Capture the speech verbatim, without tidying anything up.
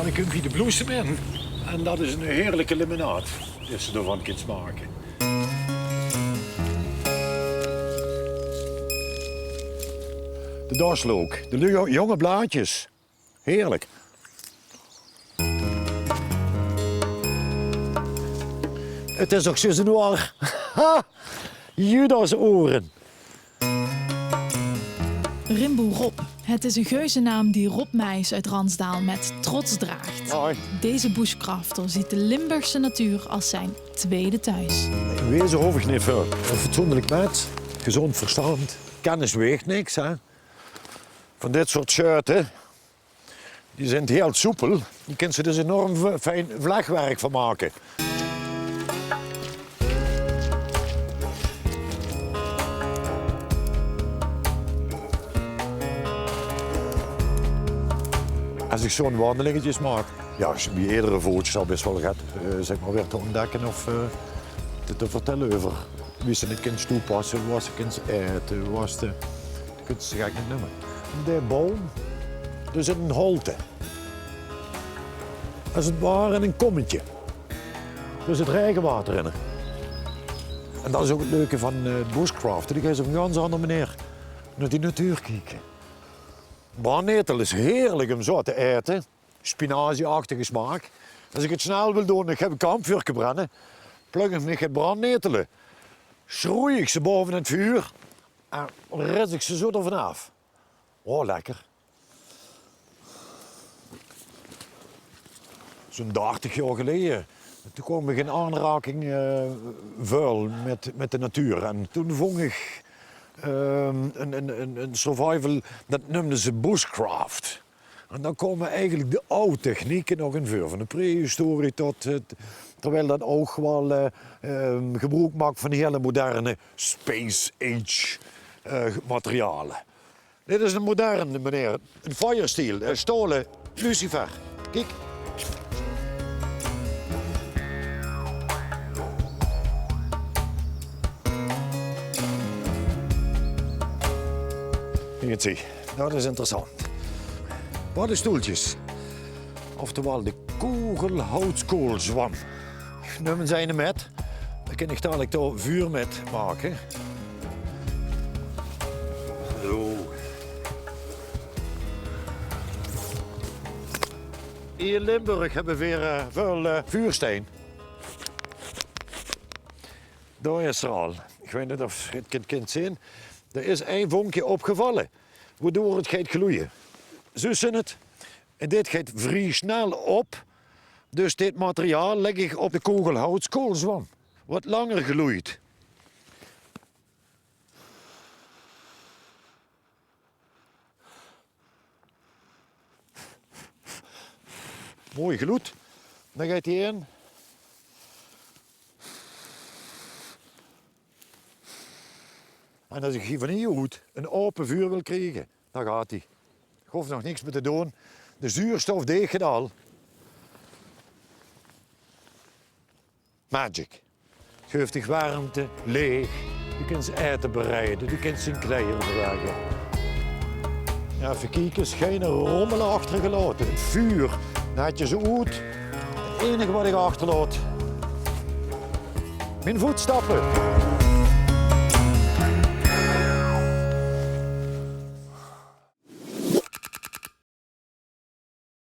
Dan kump hie de bloesem in. En dat is 'n heerlike limonaad die se d'rvan kins make. De daslook, de lu-, jonge blaadjes. Heerlijk. Het is toch zes januari. Ha! Judasoren. Rimboe Rob. Het is een geuzennaam die Rob Meijs uit Ransdaal met trots draagt. Hoi. Deze bushcrafter ziet de Limburgse natuur als zijn tweede thuis. Wezen hoef ik niet veel. Een fatsoenlijk mens, gezond verstand. Kennis weegt niks, hè. Van dit soort sjuiten. Die zint hiel soepel. Die kins se dus enorm v-, fijn vlegwerk van make. Es ich zo'n wandelingetjes maak, jao, is bie edere voetsjtap is waal get, eh, zeg mer, weer te ontdekke of, eh, te, te vertelle euver wie se 't kins toepasse, wat se kins aete, wat se Kins se gek neet numme. De boum, dao zit 'n holte. Es 't ware 'n kommetje. Dao zit raegewater in. En dat is ouch 't leuke van, eh, bushcrafte. Doe geis op 'n gans anger meneer nao die natuur kieke. Brandnetel is heerlik um zoe te aete. Spinazie-achtige smaak. Es ich 't snel wil doon, ich höb e kampvuurke brenne, plök ich mich get brandnetele, sjroei ich ze baove 't vuur en ris ich ze zoe d'rvan aaf. Oh, lekker. Zoe'n dartig jaor geleje, toen kaom ich in aanraking, eh, väöl mit, mit de natuur. En toen vong ich, ehm, ein, ein, ein, ein survival, dat neumde ze bushcraft. En dan kome eigelik de aw technieke nog in veur, van de prehistorie tot, eh, terwiel dat ouch waal, eh, ehm, gebroek maak van hiel moderne space age, eh, materiale. Dit is 'ne moderne meneer, 'ne Feuersteel, eh, staole lucifer. Kiek. Hie, zie. Dat is interessant. Paddestoeltjes. Oftewel de kogelhoutskoolzwam. Ich num ins eine mit. Dan kin ich dalik dao vuur mit make. Zo. Hie in Limburg höbbe veer, eh, väöl, eh, vuurstein. Dao is 'r al. Ich weit neet of geer 't kint, kint zeen. D'r is ein vonkje opgevalle, wodoor 't geit gloeie. Zuus se 't? En dit geit vrie snel op. Dus dit materiaal lèk ich op de kogelhoutskoolzwam, wat langer gloeit. Mooi gloed. Dan geit die in. En es ich hie van hie oet 'n aope vuur wil kriege, dan gaat die. Ich hoof nog niks mee te doon. De zuurstof deeg 't al. Magic. Geuf dich wermte, leech. Doe kins aete bereide, doe kins zien kleier verwerke. Jao, effe kieke, is geine rommel achter gelaote. 't Vuur, dat haet ze oet. 't Einige wat ich achterlaot, mien voetstappe.